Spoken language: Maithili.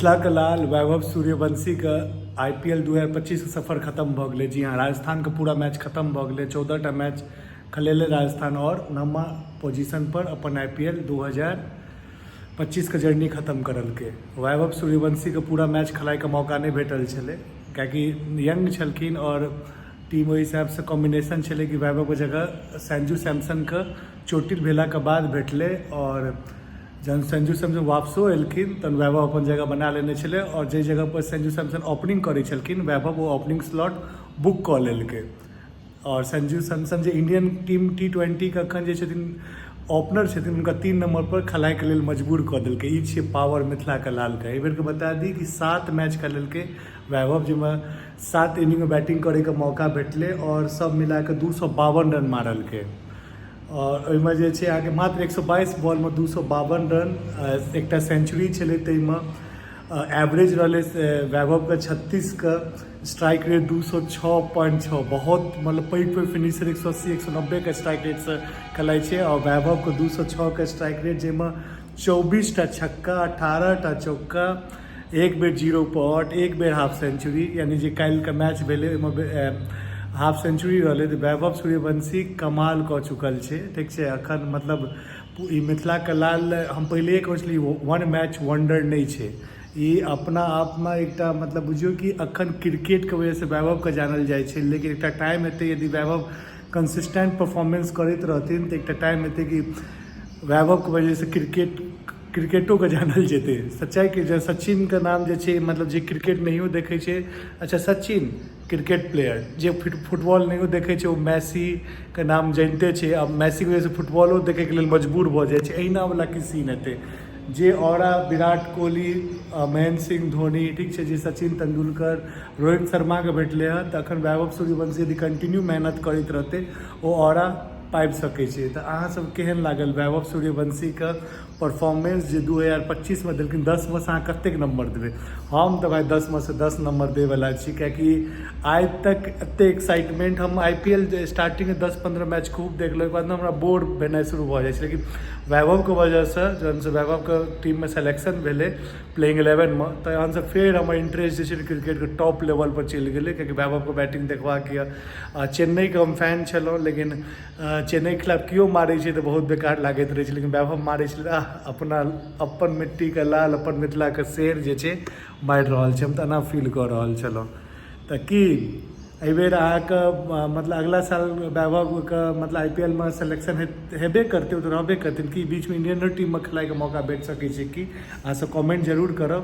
मिथिलाके लाल वैभव सूर्यवंशीके आईपीएल 2025के सफर खतम भऽ गेलै। जी हाँ, राजस्थानके पूरा मैच खतम भऽ गेलै। 14टा मैच खेलेलै राजस्थान आओर 9वां पोजिशन पर अपन आईपीएल 2025के जर्नी खतम करलकै। वैभव सूर्यवंशीके पूरा मैच खेलाइके मौका नहि भेटल छलै, कियाकि यंग छलखिन आओर टीम ओहि हिसाबसँ कॉम्बिनेशन छलै कि वैभवके जगह संजू सैमसनके चोटिल भेलाके बाद भेटलै। आओर जहन संजू सैमसन वापसो एलखिन तहन वैभव अपन जगह बना लेने छलै, आओर जाहि जगहपर संजू सैमसन ओपनिंग करै छलखिन, वैभव ओ ओपनिंग स्लॉट बुक कऽ लेलकै। आओर संजू सैमसन जे इंडियन टीम टी20के एखन जे छथिन ओपनर छथिन, हुनका 3 नम्बरपर खेलाइके लेल मजबूर कऽ देलकै। ई छियै पावर मिथिलाके लालके। एहिबेरके बता दी कि 7 मैच खेलेलकै वैभव, जाहिमे 7 इनिंगमे बैटिंग करैके मौका भेटलै आओर सब मिलाकऽ 252 रन मारलकै। आओर ओहिमे जे छै अहाँके मात्र 122 बॉलमे 252 रन, एकटा सेंचुरी छलै। ताहिमे एवरेज रहलै वैभवके 36के, स्ट्राइक रेट 206.6। बहुत मतलब पैघ पैघ फिनिशर 180, 190के स्ट्राइक रेटसँ खेलाइ छै आओर वैभवके 206के स्ट्राइक रेट, जाहिमे 24टा छक्का, 18टा चौका, एक बेर जीरो पर आउट, एक बेर हाफ सेंचुरी, यानी जे काल्हिके मैच भेलै ओहिमे हाफ सेंचुरी रहलै। तऽ वैभव सूर्यवंशी कमाल कऽ चुकल छै। ठीक छै, अखन मतलब ई मिथिलाके लाल, हम पहिलेहे कहै छलियै, वन मैच वंडर नहि छै। ई अपना आपमे एकटा मतलब बुझियौ कि अखन क्रिकेटके वजहसँ वैभवके जानल जाइ छै, लेकिन एकटा टाइम एतै, यदि वैभव कंसिस्टेंट परफॉर्मेंस करैत रहथिन तऽ एकटा टाइम एतै कि वैभवके वजहसँ क्रिकेटोके जानल जेतै। सच्चाइके जे सचिनके नाम जे छै, मतलब जे क्रिकेट नहियो देखै छै, अच्छा सचिन क्रिकेट प्लेयर, जे फुटबॉल नहियो देखै छै ओ मैसीके नाम जानिते छै। आब मैसीके वजहसँ फुटबॉलो देखैके लेल मजबूर भऽ जाइ छै। एहिना वला किछु सीन हेतै। जे ऑरा विराट कोहली, महेन्द्र सिंह धोनी, ठीक छै, जे सचिन तेंदुलकर, रोहित शर्माके भेटलै हँ, तऽ अखन वैभव सूर्यवंशी यदि कंटिन्यू मेहनत करैत रहतै, ओ ऑरा पाबि सकै छै। तऽ अहाँसभ केहन लागल वैभव सूर्यवंशीके परफॉर्मेंस जे 2025मे देलखिन? 10मे सँ अहाँ कतेक नम्बर देबै? हम तऽ भाइ 10मे सँ 10 नम्बर दैवला छी, कियाकि आइ तक एतेक एक्साइटमेंट हम आईपीएल जे स्टार्टिंगमे 10-15 मैच खूब देखलहुँ, ओहिके बाद ने हमरा बोर भेनाइ शुरू भऽ जाइ छै। लेकिन वैभवके वजहसँ जहनसँ वैभवके टीममे सेलेक्शन भेलै प्लेइंग 11मे, तहनसँ फेर हमर इंटरेस्ट जे छै ने क्रिकेटके टॉप लेवलपर चलि गेलै, कियाकि वैभवके बैटिंग देखबाक यऽ। आ चेन्नईके हम फैन छलहुँ, लेकिन चेन्नईके खिलाफ केओ मारै छै तऽ बहुत बेकार लागैत रहै छै, लेकिन वैभव मारै छलै, आह, अपना अपन मिट्टीके लाल, अपन मिथिलाके शेर जे छै मारि रहल छै, हम तऽ एना फील कऽ रहल छलहुँ। तऽ की एहिबेर अहाँके मतलब अगिला साल वैभवके मतलब आईपीएलमे सेलेक्शन हेबे करतै, ओ तऽ रहबे करथिन, कि बीचमे इंडियनो टीममे खेलाइके मौका भेट सकै छै कि? अहाँसभ कमेंट जरूर करब।